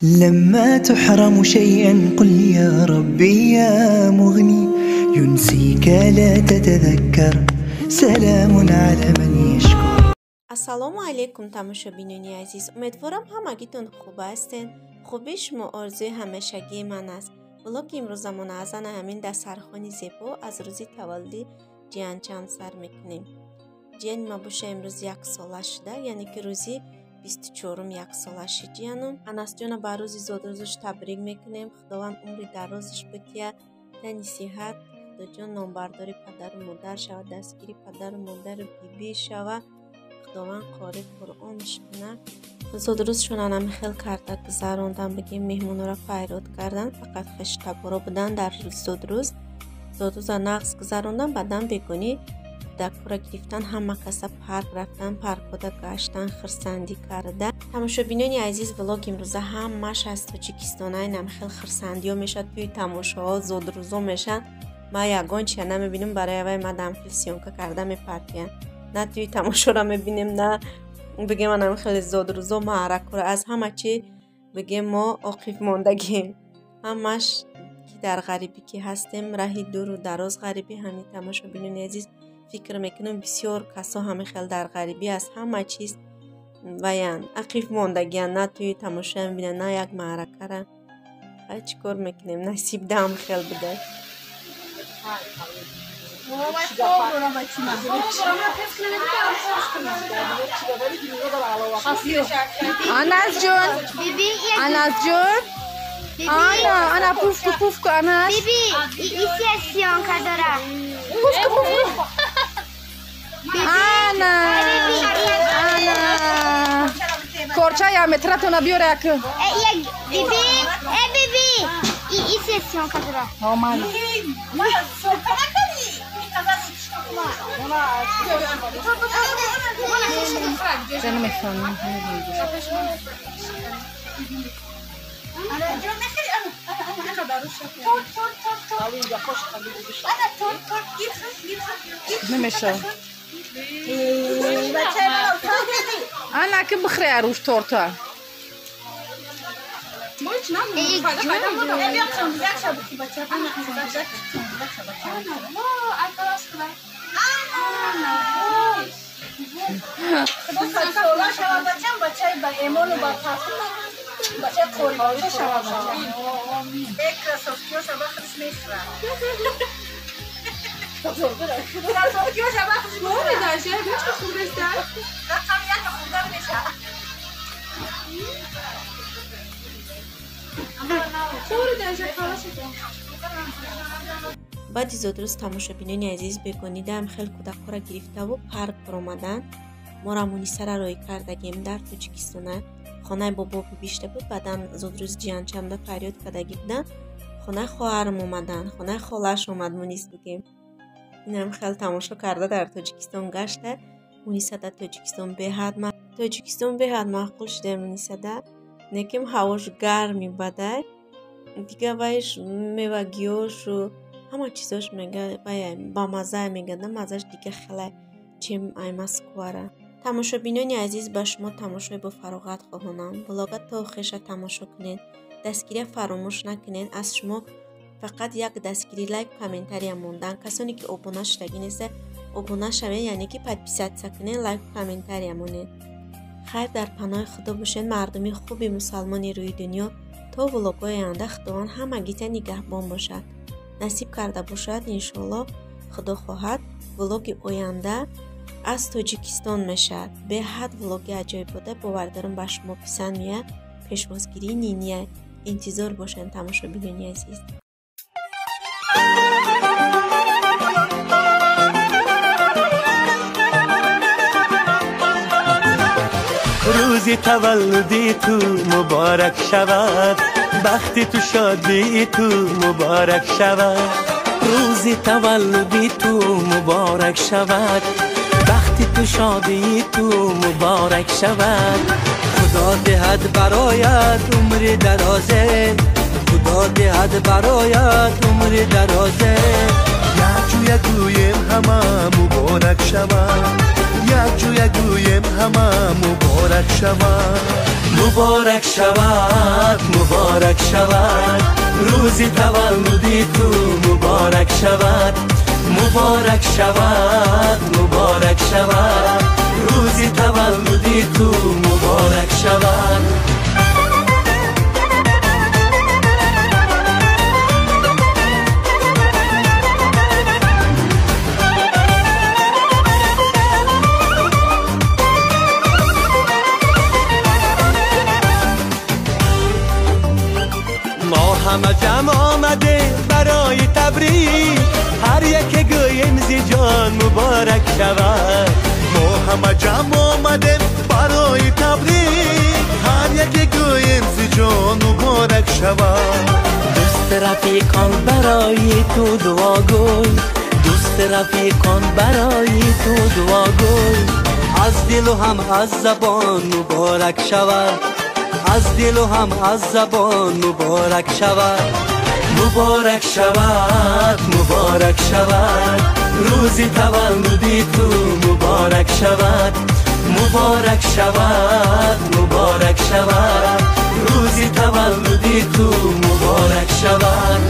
لما تحرم شيئا قل يا ربي يا مغني ينسيك لا تتذكر سلام على من يشكر. Ассалому алайкум, тамошобинони азиз. Умедворам, ҳамагитон хуб ҳастен. Хубии шумо орзуи ҳамешагии ман аст. Влоги имрӯзамон аз ана ҳамин дастархони зебо аз рӯзи таваллуди ҷиянчам сар мекунем. Ҷияни ма боша имрӯз яксола шуда, яъне ки рӯзи 24-ум яксола шид ҷиянум. Анасҷона ба рӯзи зодрӯзаш табрик мекунем. Худованд умри дарозаш бития, тани сиҳат, Худоҷон номбардори падару модар шава, дастгири падару модару бибӣ шава. Худованд қори Қуръонш кунад. Зодрӯзшон анами хел карда гузарондан, бигем, меҳмонро файрод кардан, фақат хештаборо будан дар зодрӯз. Зодрӯза нағз гузарондан, баъдан бегонӣ кӯдакҳоро гирифтан, ҳама каса парк рафтан, паркҳода гаштан, хирсандӣ карда. Тамошобинони азиз, влог имрӯза ҳамаш аз Тоҷикистон. Айнам хел хирсандиҳо мешавад, тӯи тамошоҳо, зодрӯзо мешаванд. Ман ягон чия намебинам, барои аввай мадам хел съёмка карда мепартиям. На тӯи тамошоро мебинем, на бигем анам хеле зодрӯзо, маъракҳоро. Аз ҳама чи бигем мо оқиф мондагем. Ҳамаш ки дар ғарибӣ ки ҳастем, раҳи дуру дароз ғарибӣ. Ҳамин тамошобинони азиз, фикр мекунам, бисёр касо ҳама хел дар ғарибӣ аз ҳама чиз ваян ақиф мондагиян, на тӯи тамоша мебинанд, на як маъракара. Хай, чӣ кор мекунем, насиб дам хел буда. Анас ҷон, Анас ҷон, ана, ана, пуфку, пуфку, Анас. Биби, иси съёмка дора. Пуфку, пуфку. Ана, ана. Корча я метратона биёра як. Биби, э биби, иси съёмка дора. Омад. Намефаҳмам. Намешавад. Ана ки бихӯре арӯш торта. Баъди зодрӯз, тамошобинони азиз, бегонидаам хел кӯдакҳоро гирифтаву парк баромаданд. Моро Мунисара роҳӣ кардагем дар Тоҷикистона. Хонаи бобо бибишта буд, баъдан зодрӯзи ҷиянчамда фарёд кардагӣ буданд. Хонаи хоҳарам омаданд, хонаи холааш омад Мунис бигем. Инам хел тамошо карда дар Тоҷикистон гашта. Муниса дар Тоҷикистон беҳад Тоҷикистон беҳад маъқул шуда Мунисада. Неким ҳавош гарми бадай. Дига вайш мевагиёшу ҳама чизош мега вай бамазза мегада, маззаш дига хелай чем ай Москвара. Тамошобинони азиз, ба шумо тамошои бофароғат хоҳонам. Влога то охириша тамошо кунед. Дастгирия фаромӯш накунед. Аз шумо фақат як дастгирӣ, лайк, комментария мондан. Касоне ки обуна шудагӣ неста, обуна шавед, яъне ки подписаться кунед, лайк, комментария монед. Хайр, дар паноҳи Худо бошед, мардуми хуби мусалмони рӯи дунё. То влогҳои оянда Худованд ҳамагита нигаҳбон бошад. Насиб карда бошад, иншоалло, Худо хоҳад, влоги оянда аз Тоҷикистон мешавад. Беҳад влоги аҷоиб буда, бовар дорам, ба шумо писанд меяд. Пешвозгирии ниния. Интизор бошанд, тамошобинони азиз. Рӯзи таваллуди ту муборак шавад, бахти ту, шодии ту муборак шавад. Рӯзи таваллуди ту муборак шавад, бахти ту, шодии ту муборак шавад. Худо диҳад бароят умри дарозе, Худо диҳад бароят умри дарозе. Якҷоя гӯем ҳама муборак шавад, якҷоя гӯем ҳама муборак шавад. Муборак шавад, муборак шавад. Рӯзи таваллуди ту муборак шавад, муборак шавад, муборак шавад. Рӯзи таваллуди ту муборак шавад. ما همه جمع آمده برای تبریک، هر یک گوییم زی جان مبارک شود. ما همه جمع آمده برای تبریک، هر یک گوییم زی جان مبارک شود. دوست رفیقان برای تو دعا گوی، دوست رفیقان برای تو دعا گوی. از دل و هم از زبان مبارک شود، از دل و هم از زبان مبارک شود. مبارک شود، مبارک شود. روزی تولدی تو مبارک شود، مبارک شود، مبارک شود. روزی تولدی تو مبارک شود.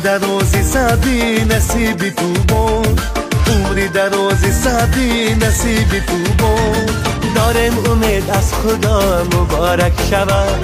Дарози сади насиби ту бод, умри дарози сади насиби ту бод. Дорем умед аз Худо муборак шавад.